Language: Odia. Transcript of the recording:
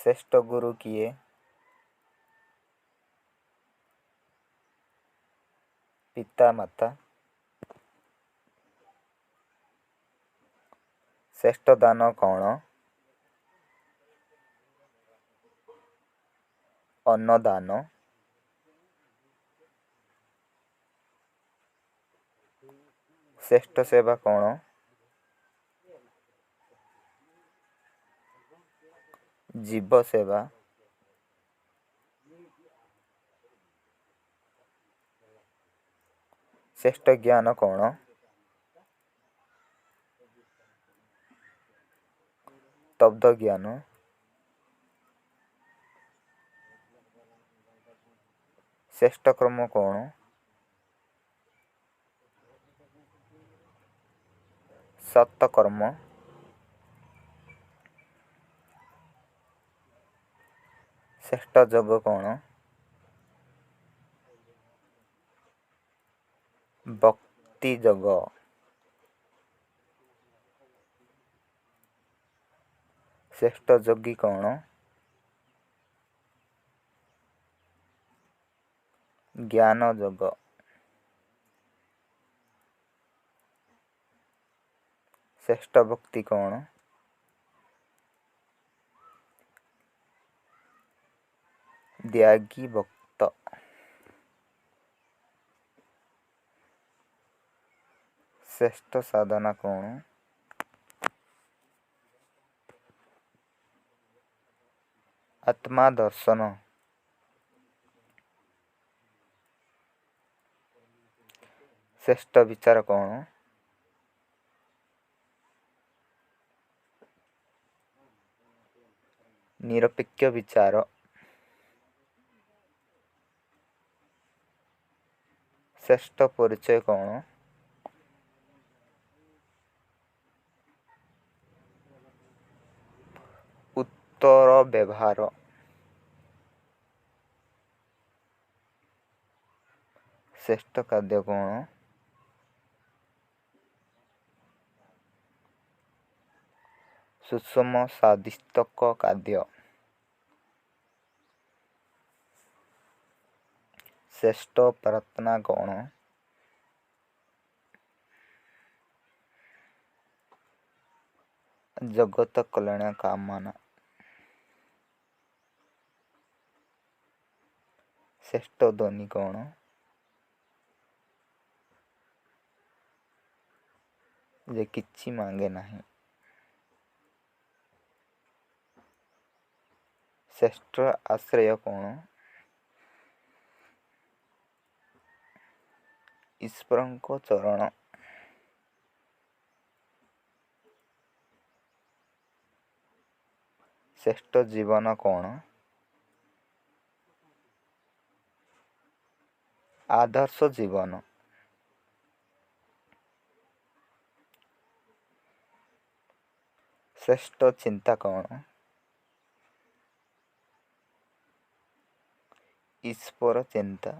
ଶ୍ରେଷ୍ଠ ଗୁରୁ କିଏ? ପିତା ମାତା। ଶ୍ରେଷ୍ଠ ଦାନ କ'ଣ? ଅନ୍ନଦାନ। ଶ୍ରେଷ୍ଠ ସେବା କ'ଣ? ଜୀବ ସେବା। ଶ୍ରେଷ୍ଠ ଜ୍ଞାନ କ'ଣ? ତବ୍ଧ ଜ୍ଞାନ। ଶ୍ରେଷ୍ଠ କ୍ରମ କ'ଣ? ସତକର୍ମ। ଶ୍ରେଷ୍ଠ ଯୋଗ କ'ଣ? ଭକ୍ତି ଯୋଗ। ଶ୍ରେଷ୍ଠ ଯୋଗୀ କ'ଣ? ଜ୍ଞାନ ଯୋଗ। ଶ୍ରେଷ୍ଠ ଭକ୍ତି କ'ଣ? ତ୍ୟାଗୀ ଭକ୍ତ। ଶ୍ରେଷ୍ଠ ସାଧନା କ'ଣ? ଆତ୍ମା ଦର୍ଶନ। ଶ୍ରେଷ୍ଠ ବିଚାର କ'ଣ? ନିରପେକ୍ଷ ବିଚାର। ଶ୍ରେଷ୍ଠ ପରିଚୟ କ'ଣ? ଉତ୍ତର ବ୍ୟବହାର। ଶ୍ରେଷ୍ଠ ଖାଦ୍ୟ କ'ଣ? ସୁଷମ ସ୍ୱାଦିଷ୍ଟକ ଖାଦ୍ୟ। ଶ୍ରେଷ୍ଠ ପ୍ରାର୍ଥନା କ'ଣ? ଜଗତ କଲ୍ୟାଣ କାମନା। ଶ୍ରେଷ୍ଠ ଧ୍ୱନି କ'ଣ? ଯେ କିଛି ମାଗେ ନାହିଁ। ଶ୍ରେଷ୍ଠ ଆଶ୍ରୟ କ'ଣ? ଈଶ୍ୱରଙ୍କ ଚରଣ। ଶ୍ରେଷ୍ଠ ଜୀବନ କ'ଣ? ଆଦର୍ଶ ଜୀବନ। ଶ୍ରେଷ୍ଠ ଚିନ୍ତା କ'ଣ? ଈଶ୍ୱର ଚିନ୍ତା।